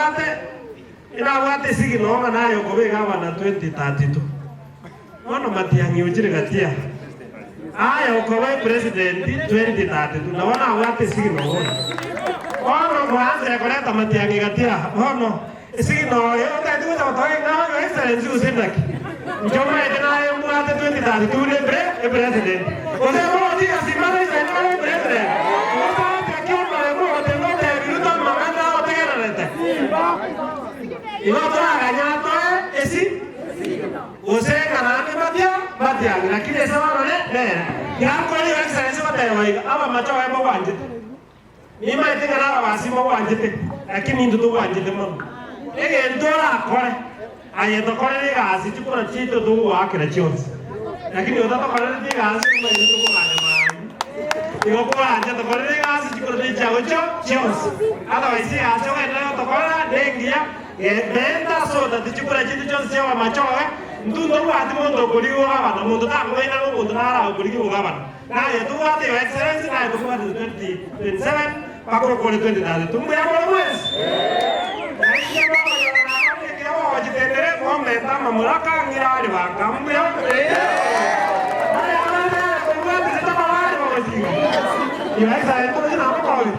Inabwate inabwate esignal ng'a naye okoba egavana 2032. Bono Matiang'i ochire gati aa. Aye okoba epresident 2032 nabo nabwate esignal bono. Bono mwanchire koreta Matiang'i gati aa. Bono esignal oyo otagete gocha gotoa ng'a Your Excellency gose naki? Inche omanyete naye mbwate 2032 ne epre epresident. Gose mogotiga simba Raila abe epresident? Gose ogotiga kiomorembe ogotenena otebi Ruto amang'ana otegererete? Igo toraganye atoe esi. Gose ng'a naende mbatia mbatiange, lakini ase barore nere. Tiga Your Excellency goteba iga, abamache oye mbagwanchete. Nimaete ng'a nababasi mbagwanchete, lakini intwe togwanchete mono. Egento orakore, aye tokorere egasi chikura chiaito togogoakera chionsi. Lakini otatokorereti egasi buna intwe tokoganya maambia. Igo koranche tokorere egasi chikura chiago chionsi. Otherwise egasi ogenderere gotokorera nengiya. Menta ase otati chikura chiaito chionsi chi'abamachoge, intwe ntobwati monto okorigia ogabana, monto takong'aina ng'a omonto nare okorigia ogabana. Naye tobwate Your Excellency, naye tobwate 2027 mpaka okore 2032. Mbuya more mwensi? Na inche mokonyora nakorire ekiagera bogochitendere, momenta amamuraka ng'ira aria banka. Mbuya more? Baria abande kobwatire tamabare bogochiga. Your Excellency, tochi namokobi.